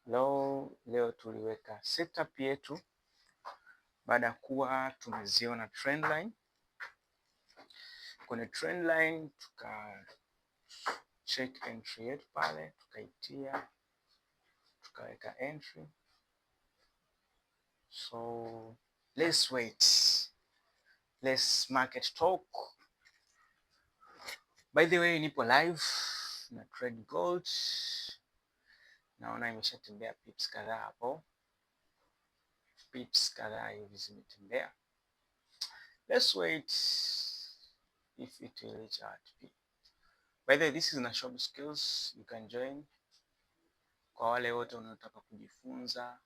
Leo leo tuliweka setup yetu baada ya kuwa tumeziona trend line. Kwenye trend line tuka check entry yetu pale, tukaitia, tukaweka entry. So let's wait, let's market talk. By the way, nipo live na trade gold, naona imeshatembea pips kadhaa hapo, pips kadhaa hivi zimetembea. Let's wait if it will reach our TP. By the way, this is Nashob Skills, you can join kwa wale wote wanaotaka kujifunza.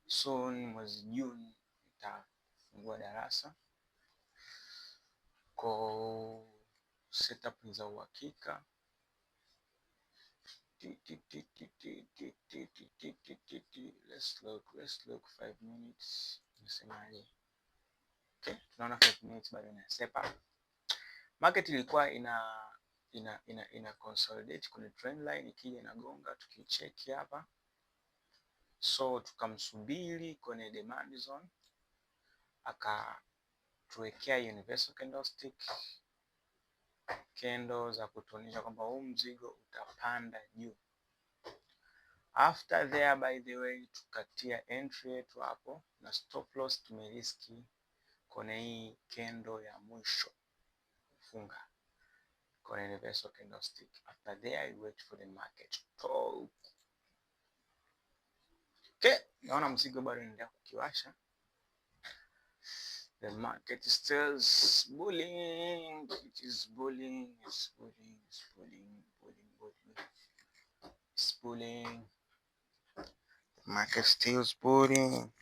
Soon mwezi Juni nitafungua darasa kwa setup za uhakika. Let's look 5 minutes. Nasemaje? Okay, tunaona 5 minutes bado inasepa. Market ilikuwa ina consolidate kwenye trend line, ikija inagonga, tukicheki hapa, so tukamsubiri kwenye demand zone, akatuwekea universal candlestick candle za kutuonyesha kwamba huu mzigo utapanda juu. After there, by the way, tukatia entry yetu hapo na stop loss tumerisk kwenye hii candle ya mwisho kufunga kwenye universal candlestick. After there we wait for the market to. Okay, naona mzigo bado unaendelea kukiwasha. The market is still bulling. It is bulling, it's bulling, it's bulling, bulling, bulling. It's bulling. The market still is bulling.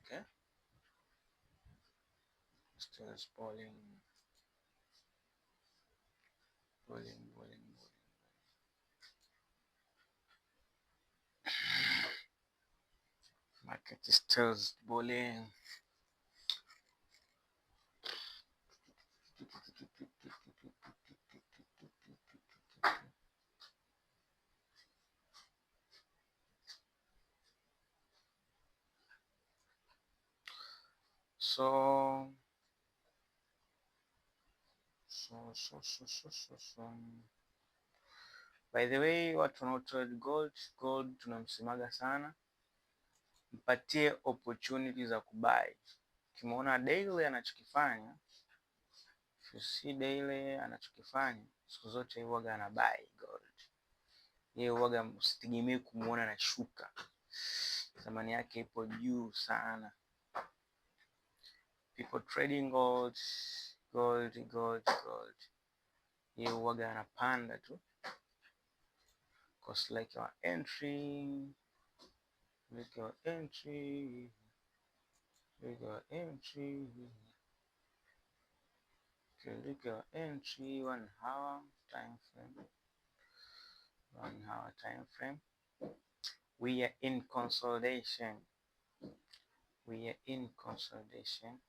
Okay. Still is bulling. Bulling, bulling, bulling. Market is still bulling. So, so, so, so, so, so, so. By the way, watu wanaotrade gold, gold tunamsemaga sana, mpatie opportunity za kubuy. Ukimwona daily anachokifanya, if you see daily anachokifanya, siku zote huwaga ana buy gold. Yeye huwaga usitegemee kumuona anashuka, thamani yake ipo juu sana. People trading gold, gold, gold, gold, yeye huwaga anapanda tu. 'Cause like our entry, like our entry, like our entry. Okay, look our entry, 1 hour time frame, 1 hour time frame. We are in consolidation. We are in consolidation.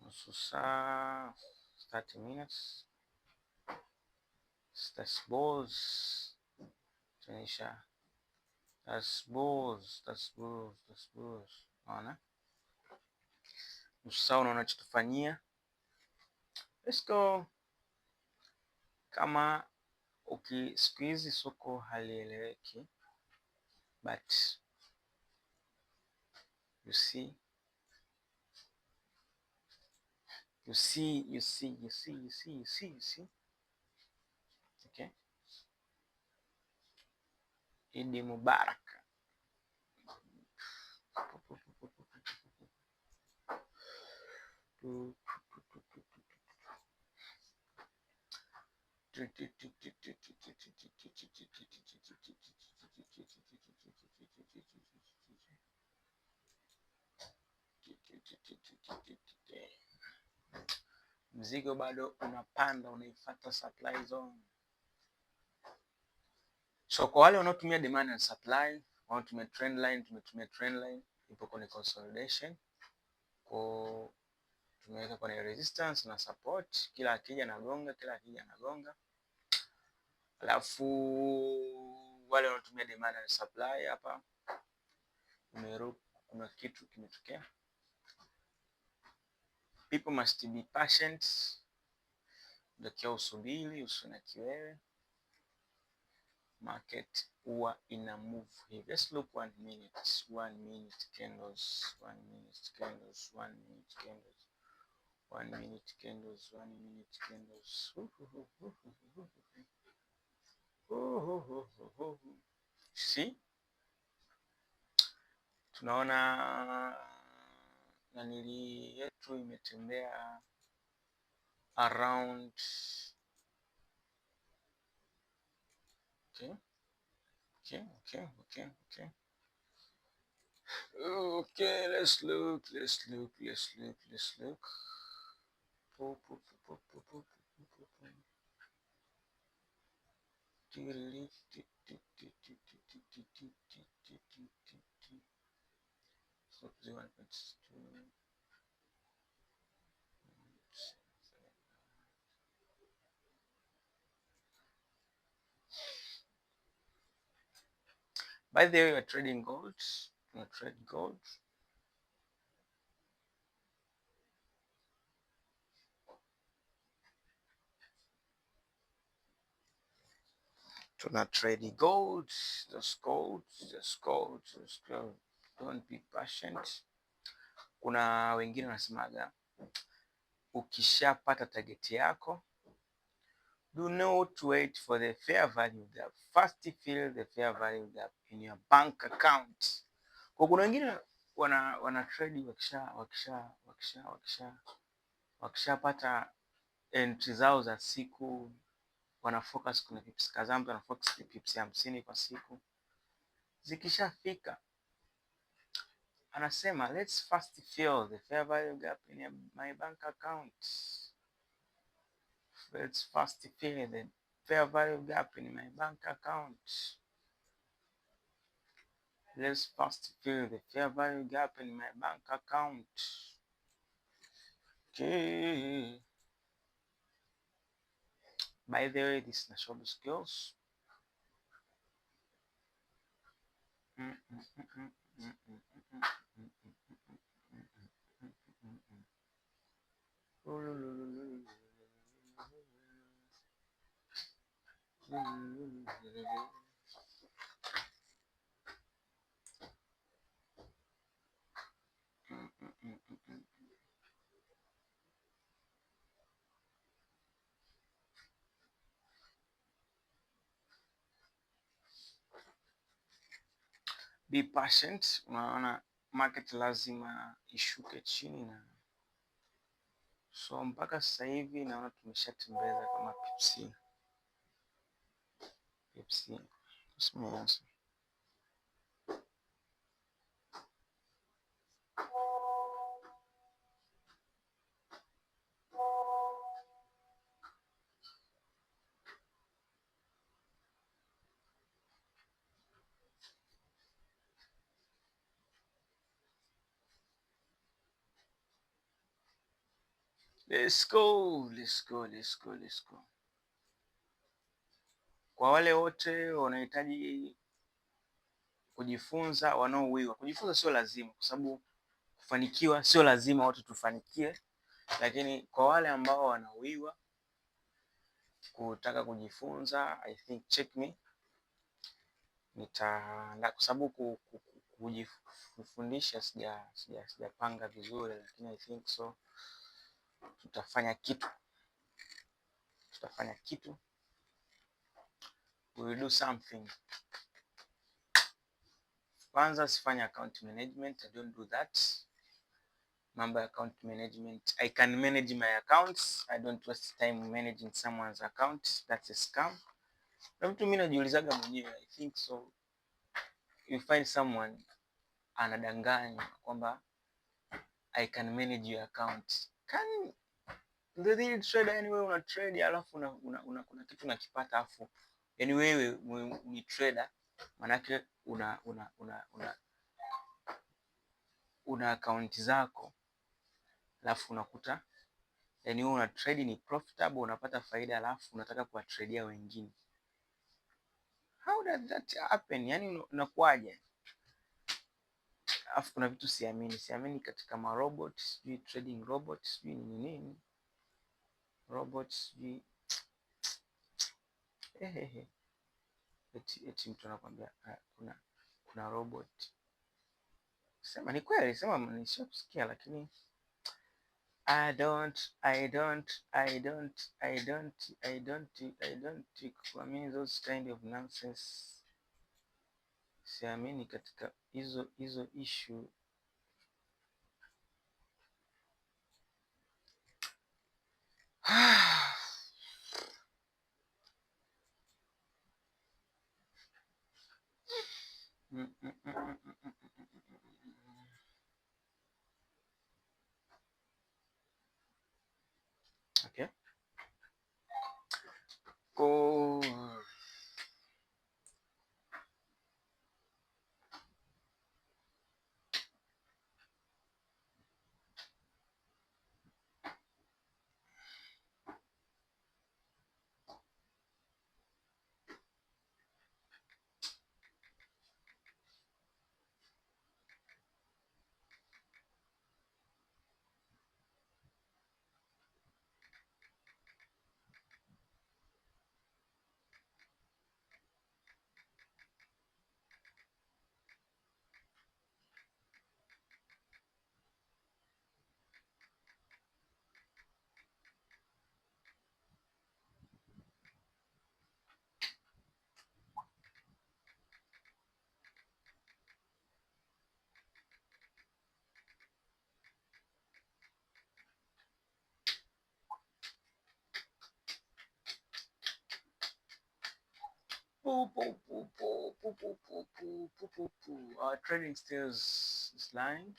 Nusu saa, 30 minutes. That's bulls. Tuonyesha. That's bulls, that's bulls, that's bulls. Unaona? Nusu saa unaona unachotufanyia. Let's go. Kama uki siku hizi soko halieleweki, but you see, you see, you see, you see, you see, you see, you see. Okay. Idi Mubarak. Mzigo bado unapanda, unaifuata supply zone. So kwa wale wanaotumia demand and supply, wanaotumia trend line, tumetumia trend line, ipo kwenye consolidation. Kwa Tumeweka kwenye resistance na support, kila akija nagonga, kila akija nagonga. Alafu wale wanaotumia demand and supply hapa kuna kitu kimetokea. People must be patient, unatakiwa usubiri, usiwe na kiwewe. Market huwa ina move hivi. Let's look 1 minute, 1 minute candles, 1 minute candles, 1 minute candles, 1 minute candles, 1 minute candles. See, tunaona nanili yetu imetembea around. Okay, let's look, let's look, let's look, let's look. Pu, pu, pu, pu, pu, pu, pu, pu. Ti, ti, ti, ti, ti, ti, ti, ti, ti, ti, ti, ti, ti, ti. Stop 0.2. 7. By the way, we are trading gold. We trade gold. Tuna trade gold, just gold, just gold, just gold. Don't be patient. Kuna wengine wanasemaga ukishapata target yako, do not wait for the fair value gap. First fill the fair value gap in your bank account. Kwa kuna wengine wana trade wakishapata entry zao za siku, wana focus kwenye pips kadhaa, mtu ana focus kwenye pips 50 kwa siku. Zikishafika anasema let's first fill the fair value gap in my bank account. Let's first fill the fair value gap in my bank account. Let's first fill the fair value gap in my bank account. Okay. By the way, this is Nashobu Skills. Be patient. Unaona market lazima ishuke chini na so mpaka sasa hivi naona tumeshatembeza kama pips. Let's go, let's go, let's go, let's go. Kwa wale wote wanahitaji kujifunza, wanaowiwa kujifunza, sio lazima, kwa sababu kufanikiwa sio lazima wote tufanikiwe, lakini kwa wale ambao wanawiwa kutaka kujifunza, I think check me nita, kwa sababu kujifundisha sijapanga vizuri, lakini I think so tutafanya kitu, tutafanya kitu, we will do something. Kwanza sifanya account management, I don't do that. Mambo ya account management, I can manage my accounts. I don't waste time managing someone's account. That's a scam. Na mtu mimi najiulizaga mwenyewe, I think so you find someone anadanganya kwamba I can manage your account. Can the real trader, yani wewe una trade alafu una kuna kitu unakipata, alafu yani wewe ni trader, manake una akaunti zako. Alafu unakuta yani wewe una trade ni profitable, unapata faida, alafu unataka kuwatradia wengine. How does that happen? Yani unakuwaje? Alafu kuna vitu siamini, siamini katika marobot, sijui trading robot, sijui ni nini robot, sijui ehehe, eti mtu anakwambia kuna robot. Sema ni kweli, sema nishakusikia, lakini I don't, I don't, I don't, I don't, I don't, I don't kuamini those kind of nonsense. Siamini katika hizo issue. Okay. Ko pu, pu, pu, pu, pu, pu, pu, pu, pu, pu, pu. Our trading still is lying.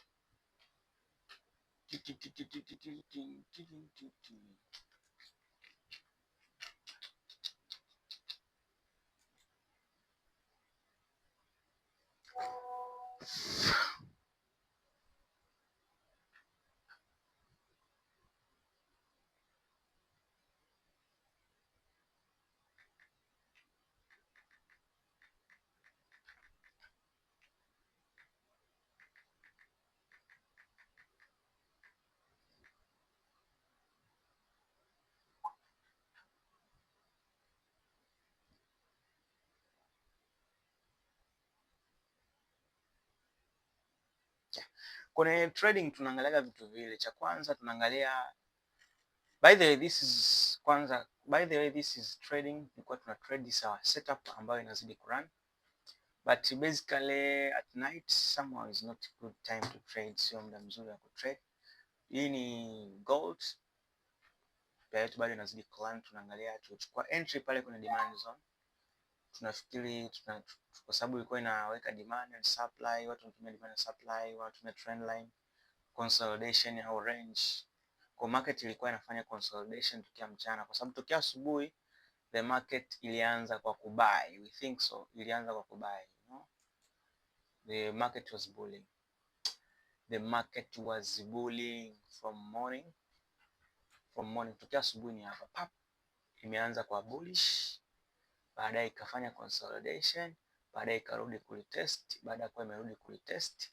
Kwenye trading tunaangalia vitu vile. Cha kwanza tunaangalia, by the way this is kwanza, by the way this is trading, tulikuwa tuna trade this our setup ambayo inazidi kurun, but basically at night somehow is not good time to trade, sio muda mzuri wa kutrade. Hii ni gold pair yetu bado inazidi kurun. Tunaangalia tulichukua entry pale kwenye demand zone, tunafikiri kwa sababu ilikuwa inaweka demand and supply, watu wanatumia demand and supply, wanatumia trend line consolidation au range. Kwa market ilikuwa inafanya consolidation tokea mchana, kwa sababu tokea asubuhi the market ilianza kwa kubuy, we think so, ilianza kwa kubuy, you know? The market was bullying, the market was bullying from morning, from morning tokea asubuhi ni hapa pap, imeanza kwa bullish, baadaye ikafanya consolidation, baadaye ikarudi kulitest. Baada ya kuwa imerudi kulitest,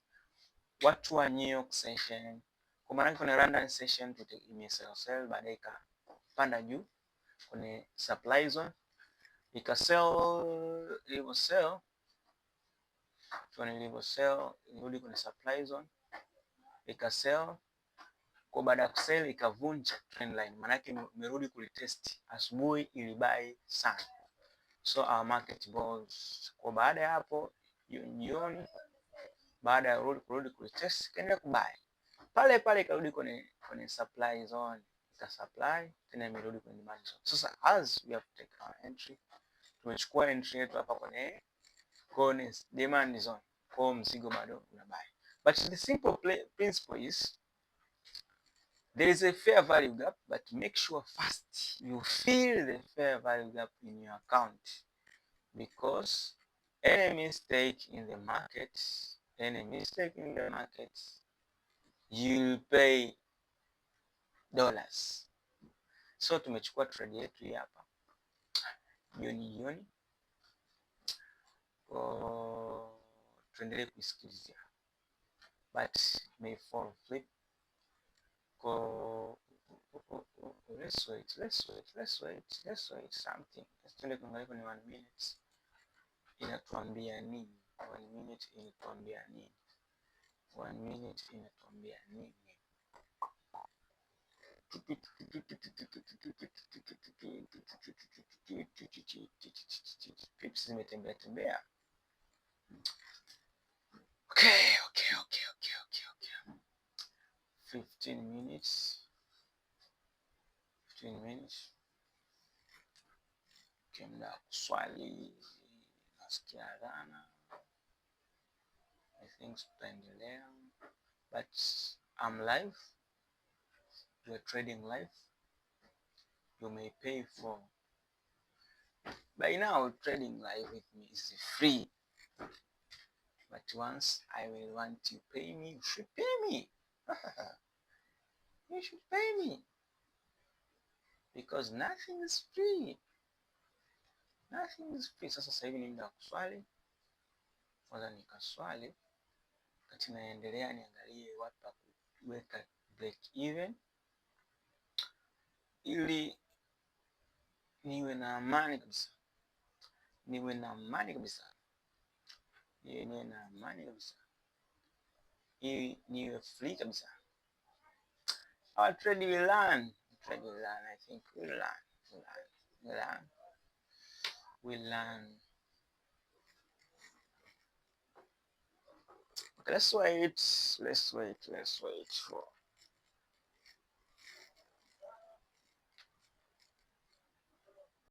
watu wa New York session, kwa maana kwenye London session ime sell, baadaye ikapanda juu kwenye supply zone ikasell, ilivyo sell tuone ilivyo sell, irudi kwenye supply zone ikasell. Kwa baada ya kusell ikavunja trend line, maana yake imerudi kulitest. Asubuhi ilibuy sana, so our market balls. Kwa baada ya hapo jioni, baada ya kurudi kulitest ikaendelea kubuy pale pale, ikarudi kwenye supply zone ika supply tena, imerudi kwenye demand zone. Sasa as we have to take our entry, tumechukua entry yetu hapa kwenye demand zone, kwa mzigo bado una buy, but the simple principle is there is a fair value gap, but make sure first you fill the fair value gap in your account, because any mistake in the market, any mistake in the market, you'll pay dollars. So tumechukua trade yetu hii hapa jioni jioni, kwa tuendelee kuisikilizia, but may fall flip kwa let's wait, let's wait, let's wait, let's wait something. Let's tuende kuangalia kwenye one minute inatuambia nini? One minute inatuambia nini? One minute inatuambia nini? Pips zimetembea tembea. Okay. 15 minutes. 15 minutes. Okay, muda wa kuswali, nasikia adhana. I think tutaendelea, but I'm live. You are trading live. You may pay for. By now, trading live with me is free. But once I will want you pay me, you should pay me. You should pay me. Because nothing is free. Nothing is free. Sasa sasa hivi ni muda wa kuswali. Kwanza nikaswali. Wakati naendelea niangalie wapi pa kuweka break even ili niwe na amani kabisa, niwe na amani kabisa, niwe na amani kabisa, ili niwe free kabisa. Our trade will learn, trade will learn. I think we learn, we learn, we learn, we learn. Okay, let's wait, let's wait, let's wait for